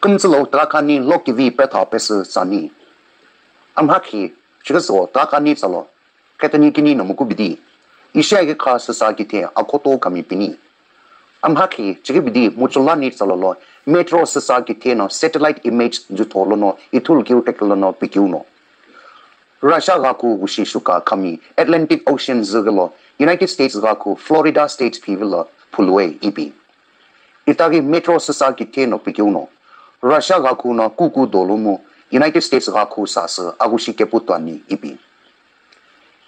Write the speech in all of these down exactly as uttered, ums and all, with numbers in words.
Kümtsülo takani lokivi petha pesü tsani. Amhakhi, chiküsüwo takani tsalo, khetani kini no mukubidi. Ishiyaghi kha süsa kithe akhoto kami pini. Amhakhi, chikibidi muchulani tsalolo, metro süsa kithe no satellite image jutho lono ithulu kiu tekelo no pikiu no. Russia ghaku wushi shuka khami Atlantic Ocean züghilo United States ghaku Florida State phivilo phulue ipi. Itaghi metro süsa kithe no pikiu no. Russia ghaku no kuku dolumu United States ghaku sasü agushi kepu tuani ipi.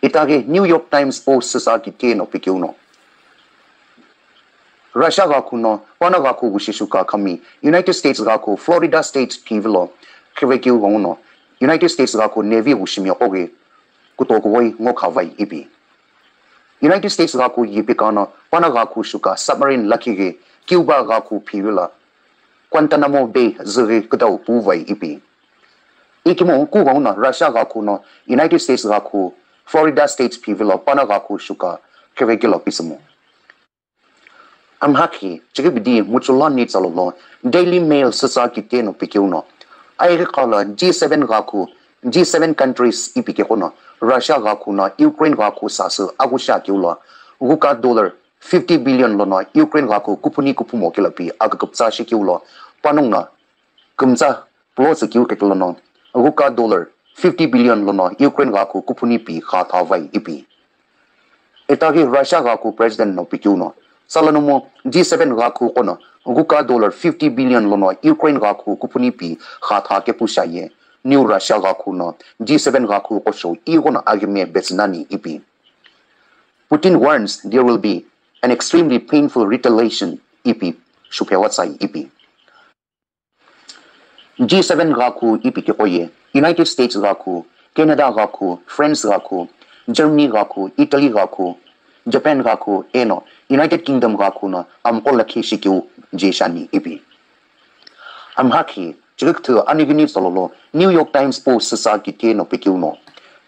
Itaghi New York Times Post süsa kithe no pikiu no. Russia ghaku no Pana ghaku wushi shuka khami United States ghaku Florida State phivilo khivekiu ghenguno United States ghaku Navy wushimi qoghi kutokuwoi ngo khavai ipi. United States ghaku yipikano Pana ghaku shuka submarine lakhi ghi Cuba ghaku phivilo Guantanamo Bay züghi kudau puvai ipi. Ikimo kughenguno Russia ghaku no United States ghaku Florida State phivilo Pana ghaku shuka khivekilo pisimu. Amhakhi, chikibidi muchulani tsalolo, Daily Mail süsa kithe no pikiu no. Aighi khala G seven ghaku, G seven countries ipi keqo no, Russia ghaku no Ukraine ghaku sasü agusha kiu lo, ghuka dollar fifty billion lono Ukraine ghaku kupuni kupumo kilapi akakuptsa shikiu lo, panongu no kümtsa pulo tsü kiu kekelo no, ghuka dollar fifty billion lono Ukraine ghaku kupuni pi kha thavai ipi. Itaghi Russia ghaku president no pikiu no, salonomu G seven ghaku qono, ghuka dollar fifty billion lono Ukraine ghaku kupuni pi kha tha kepu shaye, New Russia ghaku no G seven ghaku qosho ighono aghime betsinani ipi. Putin warns there will be an extremely painful retaliation ipi, shuphewa tsai ipi. G seven ghaku ipi keqo ye, United States ghaku, Canada ghaku, France ghaku, Germany ghaku, Italy ghaku, Japan ghaku, eno United Kingdom ghaku no amqo lakhi shikiu je shani ipi. Amhakhi, chirikithu anigini tsololo, New York Times Post süsa kithe no pikiu no.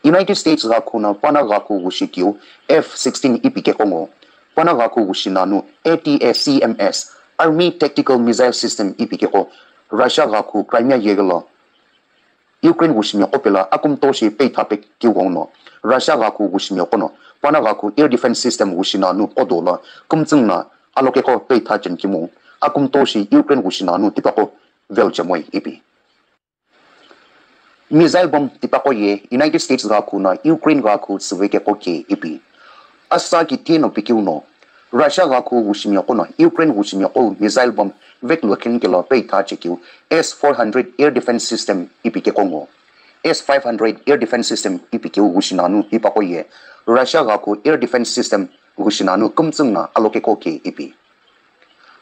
United States ghaku no Pana ghaku wushi kiu F sixteen ipi keqo ngo. Pana ghaku wushi nanu A T A C M S, Army Tactical Missile System ipi keqo Russia ghaku Crimea yeghi lo Ukraine wushimi qo pelo akumto shi peitha pe kiu ghenguno Russia ghaku wushimi qono Pana ghaku air defense system wushi nanu qo dolo kümtsüng no alokeqo peitha cheni kimu akumto shi Ukraine wushi nanu tipaqo velo chemoi ipi. Missile bomb tipaqo ye United States ghaku no Ukraine ghaku tsüve keqo ke ipi. Asa kithe no pikiu no, Russia ghaku wushimi qono Ukraine wushimi qo missile bomb veklo khen kelo peitha chekiu S four hundred air defense system ipi keqo ngo. S five hundred air defense system ipi kiu wushi nanu tipaqo ye Russia ghaku air defense system wushi nanu kümtsüng no alokeqo ke ipi.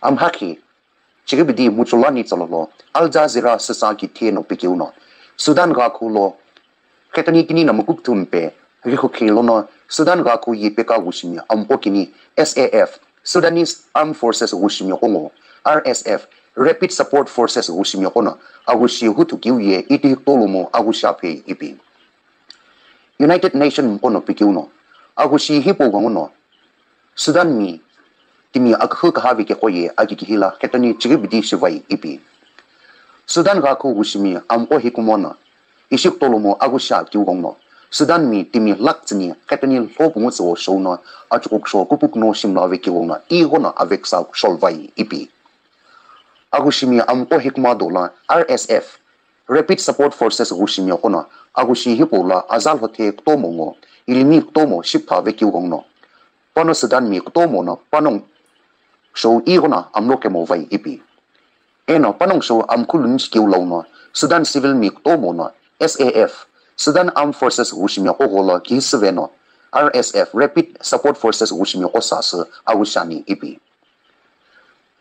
Amhakhi, chiribidi muchulani tsololo, Al Jazeera süsa kithe no pikiu no. Sudan ghaku lo, khetani kini no mukukthumpe, rikhukhi lono, Sudan ghaku yipeka wushimi amqo kini, S A F, Sudanese Armed Forces wushimi qo ngo, R S F, Rapid Support Forces wushimi qono, agushi huthu kiu ye iti tolumu agusha phei ipi. United Nation mqo no pikiu no, agushi hipau ghenguno, Sudan mi timi akühü kahavi keqo ye akikihila khetani chiribidi shivai ipi. Sudan ghaku wushimi amqo hikumo no, ishi kutolomo agusha kiu ghenguno, Sudan mi timi lakh tsüni khetani lho pungu tsüwo shou no, achukukusho kupukuno shimla ve kiu ghenguno, ighono aveksa sholvai ipi. Agushimi amqo hikuma dolo R S F, Rapid Support Forces gushimi qono, agushi hipau lo azal hothe kutomo ngo, ilimi kutomo shiptha vekeu ghenguno. Pano Sudan mi kutomo no panongu shou ighono amlo kemo vai ipi. Eno panongu shou amkhulu nishi keu lono, Sudan civil mi kutomo no S A F, Sudan Armed Forces gushimi qo gholo kihisüveno, R S F, Rapid Support Forces gushimi qo sasü agushi ani ipi.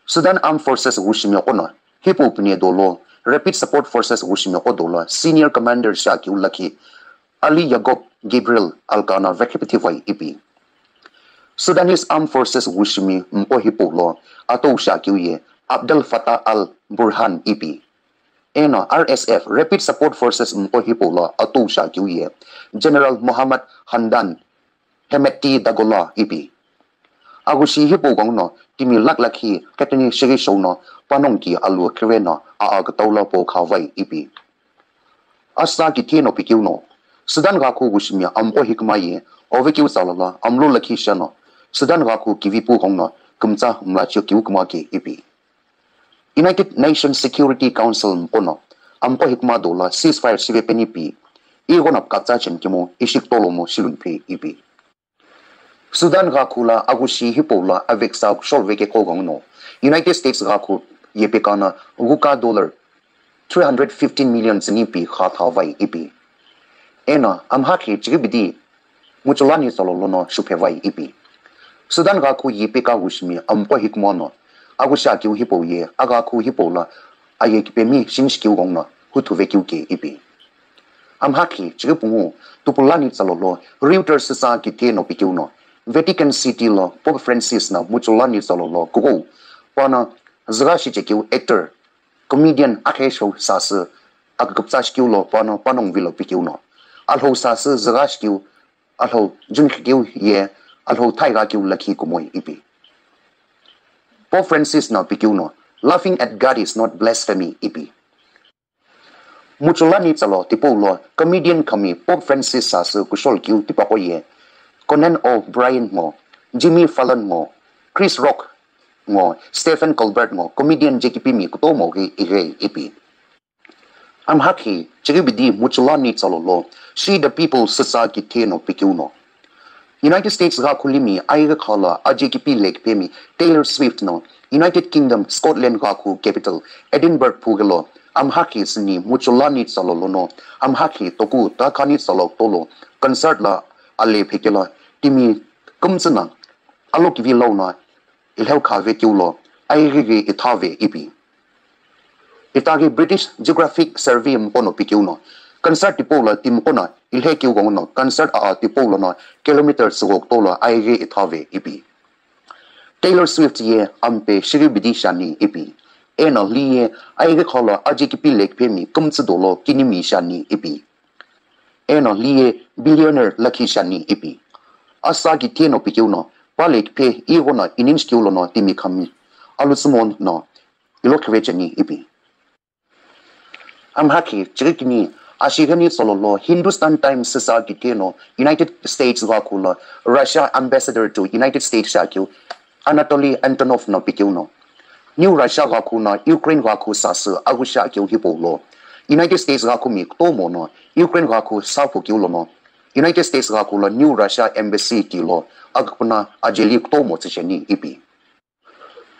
Sudan Armed Forces gushimi qono, hipau pine dolo, Rapid Support Forces gushimi qo dolo, Senior Commander shi akeu lakhi, Ali Yacoub Gabriel Alkana vekhipithi vai ipi. Sudanese Armed Forces gushimi mqo hipau lo, atou shi akeu ye, Abdel Fattah al-Burhan ipi. Eno R S F, Rapid Support Forces mqo hipau lo, atou shi akeu ye, General Mohammad Hamdan Hemedti Dagalo ipi. Agushi hipau ghenguno, timi lakh lakhi khetini shighi shou no, panongu ki alu khire no, aa kütaula po khavai ipi. Asa kitheno pikeuno, Sudan ghakhu wushimi amqo hikma ye, ovekeu tsalola, amlo lakhi shano, Sudan ghakhu kivipu ghongno, kümtsa mlachi kiu kma ke ipi. United Nations Security Council mqono, amqo hikma dola, ceasefire shive peni pi, ighono pkatsa chen kimo, ishik tolomo shilun pe ipi. Sudan ghakhu la agushi hipau la aveksa kushol veke kogongno, United States ghakhu yepekana ghuka dollar three hundred fifteen million tsüni pi kha thavai ipi. Eno, amhakhi chigibidi muchulani tsalo lono shuphe vai ipi. Sudan ghakhu yepeka wushimi amqo hikmono, agusha kiu hipau ye, aghakhu hipau la, aye kipemi shinshi kiu gongno, huthu vekiu ke ipi. Amhakhi, chiripungu, tupulani tsalolo, Reuters sa kitheno pikeuno, Vatican City lo, Pope Francis na muchulani tsalolo, kukou, pana, zira shichekiu actor, comedian akhe show sasü, akakuptsa shikiu lo, pana, panong vilo pikeuno. Alhou sasü, zira shikiu, alhou, jun shikiu ye, alhou thaiga kiu lakhi kumoi ipi. Pope Francis na pikeuno, laughing at God is not blasphemy ipi. Muchulani tsalo tipau lo comedian khami Pope Francis sasü kushol kiu tipaqo ye, Conan O'Brien ngo, Jimmy Fallon ngo, Chris Rock ngo, Stephen Colbert ngo, comedian jekipimi kutomo ghi ighe ipi. Amhakhi, chiribidi muchulani tsalo lo, She the People sisa kitheno pikeuno. United States ghakhulimi aigha khala ajekipi lekpemi Taylor Swift no United Kingdom Scotland ghakhu capital Edinburgh phugelo amhakhi sini muchulani tsalo lono amhakhi toku takhani tsalo tolo concert la ale phekela timi kumtsuna alokivi launa ilheu khave kiulo aighi ghi ithave ipi. Itaghi British Geographic Survey mqono pikeuno, concert tipau la timqono ilhe kiu gongono concert aa tipau lono kilometer tsüghok tolo aighi ithave ipi. Taylor Swift ye ampe shiribidi shani ipi. Eno li ye aighi kholo ajekipi lekpemi kumtsü dolo kinimi shani ipi. Eno li ye billionaire lakhi shani ipi. Asa kitheno pikeuno, pa lekphe ighono ininch kiulono timi khami. Alutsumon no ilo khivecheni ipi. Amhakhi, chirikini, ashigheni tsalo lo Hindustan Times sisa kitheno United States ghakhu lo Russia ambassador to United States shakeu Anatoly Antonov no pikeuno. New Russia ghakhu no Ukraine ghakhu sasü agusha keu hipau lo. United States ghakhumi kutomo no Ukraine ghakhu saphu keu lono. United States ghakhu lo New Russia embassy tilo agkuna ajeli kutomo tsücheni ipi.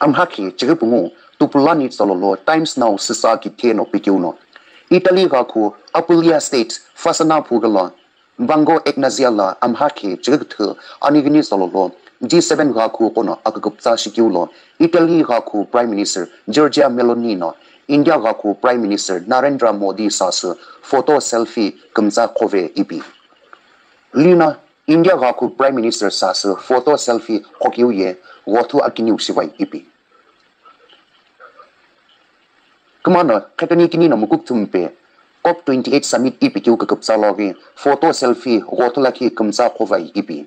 Amhakhi chiripungu tupulani tsalo lo Times Now sisa kitheno pikeuno. Italy ghakhu Apulia State Fasana phugelo Bango Ignazia la amhakhi chirikuthu anighini tsalo lo G seven ghakhu kono akakuptsa shikiu lo Italy ghakhu Prime Minister Giorgia Meloni no India ghakhu Prime Minister Narendra Modi sasü photo selfie kumtsa khove ipi. Lina India ghakhu Prime Minister sasü photo selfie khokiu ye ghothu akiniu shivai ipi. Kumano khetoni kini no mukuk thumpe COP twenty-eight summit ipi kiu kakuptsa loghi photo selfie ghothu lakhi kumtsa khovai ipi.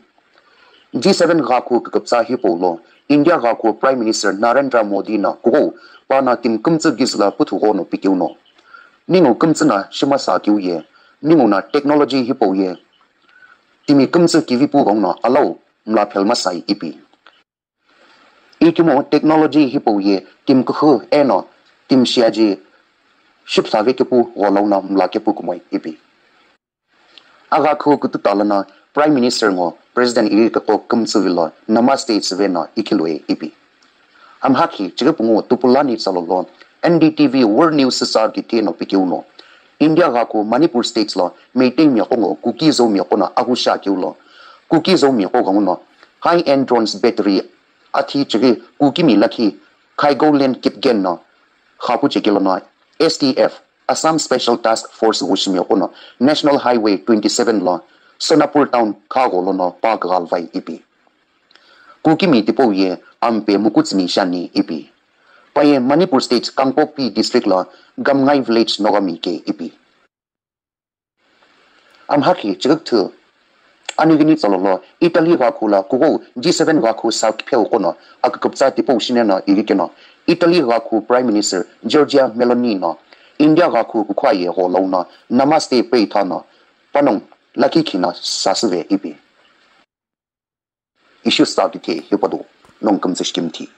G seven ghakhu kakuptsa hipau lo India ghakhu Prime Minister Narendra Modi na kukou pana timi kumtsu gizla puthu ghono pikeuno. Ningu kumtsu na shimasa kiu ye, ningu na technology hipau ye, timi kumtsu kivipu gongno alau mla phelmasai ipi. Ikimo technology hipau ye timi kukhu eno timi shiaji shipsave kepu gholouna mla kepu kumoi ipi. Aghakhu kututa lono Prime Minister ngo President iri kako kumtsu vilo namaste tsüve no ikilue ipi. Amhakhi chiripungu tupulani tsalo lo N D T V World News sisa kitheno pikeuno. India ghakhu Manipur State lo Meitei miaqo ngo Kuki-Zo miaqo no agusha kiu lo. Kuki-Zo miaqo ghanguno high-end drones battery athi chiri Kukimi lakhi Khaigoland Kipgen no khapu chekelo no S T F Assam Special Task Force wushimiaqo no National Highway twenty-seven lo Sonapur town khagholo no pa kaghalvai ipi. Kukimi tipau ye ampe mukutsümi shani ipi. Paye Manipur State Kangpokpi District lo Gamngai Village nogami ke ipi. Amhakhi chirikuthu anighini tsalo lo Italy ghakhu la kukou G seven ghakhu sa kipheu kono akakuptsa tipau shineno irikeno Italy ghakhu Prime Minister Giorgia Meloni no India ghakhu kukhuaye gho louno Namaste pray ithano panongu lakhi khino sasüve ipi. Issues ta tithe hipau do nongu kümtsü shikimthi.